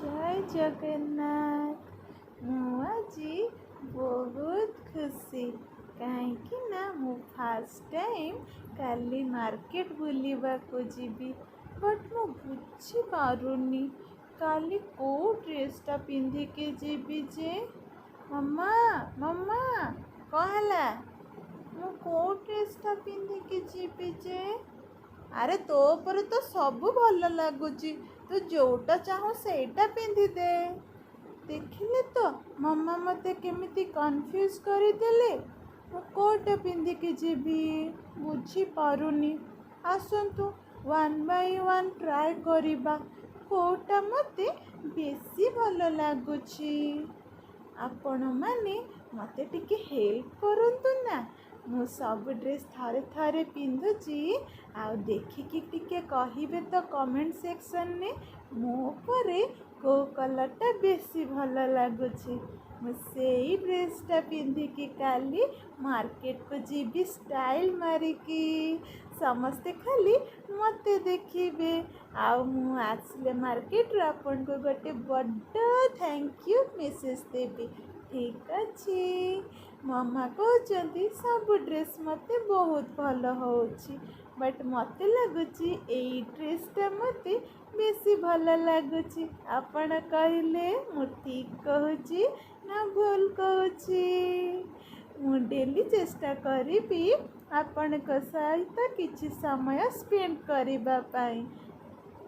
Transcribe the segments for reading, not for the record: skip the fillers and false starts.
ଜୟ ଜଗନ୍ନାଥ। ମୁଁ ଆଜି ବହୁତ ଖୁସି, କାହିଁକି ନା ମୁଁ ଫାର୍ଷ୍ଟ ଟାଇମ୍ କାଲି ମାର୍କେଟ ବୁଲିବାକୁ ଯିବି। ବଟ୍ ମୁଁ ବୁଝିପାରୁନି କାଲି କେଉଁ ଡ୍ରେସ୍ଟା ପିନ୍ଧିକି ଯିବି ଯେ। ମାମା, ମାମା! କ'ଣ ହେଲା? ମୁଁ କେଉଁ ଡ୍ରେସ୍ଟା ପିନ୍ଧିକି ଯିବି ଯେ? ଆରେ, ତୋ ଉପରେ ତ ସବୁ ଭଲ ଲାଗୁଛି। ତୁ ଯେଉଁଟା ଚାହୁଁ ସେଇଟା ପିନ୍ଧିଦେ। ଦେଖିଲେ ତ, ମାମା ମୋତେ କେମିତି କନଫ୍ୟୁଜ୍ କରିଦେଲେ। ମୁଁ କେଉଁଟା ପିନ୍ଧିକି ଯିବି ବୁଝିପାରୁନି। ଆସନ୍ତୁ, ୱାନ୍ ବାଇ ୱାନ୍ ଟ୍ରାଏ କରିବା, କେଉଁଟା ମୋତେ ବେଶୀ ଭଲ ଲାଗୁଛି। ଆପଣମାନେ ମୋତେ ଟିକେ ହେଲ୍ପ କରନ୍ତୁ ନା। ମୁଁ ସବୁ ଡ୍ରେସ୍ ଥରେ ଥରେ ପିନ୍ଧୁଛି, ଆଉ ଦେଖିକି ଟିକେ କହିବେ ତ କମେଣ୍ଟ ସେକ୍ସନରେ, ମୋ ଉପରେ କେଉଁ କଲର୍ଟା ବେଶୀ ଭଲ ଲାଗୁଛି। ମୁଁ ସେଇ ଡ୍ରେସ୍ଟା ପିନ୍ଧିକି କାଲି ମାର୍କେଟକୁ ଯିବି ଷ୍ଟାଇଲ୍ ମାରିକି। ସମସ୍ତେ ଖାଲି ମୋତେ ଦେଖିବେ। ଆଉ ମୁଁ ଆସିଲେ ମାର୍କେଟରୁ ଆପଣଙ୍କୁ ଗୋଟେ ବଡ଼ thank you message ଦେବି। ଠିକ୍ ଅଛି। ମାମା କହୁଛନ୍ତି ସବୁ ଡ୍ରେସ୍ ମୋତେ ବହୁତ ଭଲ ହେଉଛି, ବଟ୍ ମୋତେ ଲାଗୁଛି ଏଇ ଡ୍ରେସ୍ଟା ମୋତେ ବେଶୀ ଭଲ ଲାଗୁଛି। ଆପଣ କହିଲେ, ମୁଁ ଠିକ୍ କହୁଛି ନା ଭୁଲ କହୁଛି? ମୁଁ ଡେଲି ଚେଷ୍ଟା କରିବି ଆପଣଙ୍କ ସହିତ କିଛି ସମୟ ସ୍ପେଣ୍ଡ କରିବା ପାଇଁ।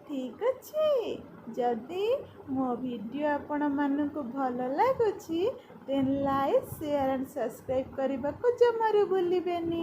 ଠିକ୍ ଅଛି। ଯଦି ମୋ ଭିଡ଼ିଓ ଆପଣମାନଙ୍କୁ ଭଲ ଲାଗୁଛି, then like, share and subscribe କରିବାକୁ ଜମାରୁ ଭୁଲିବେନି।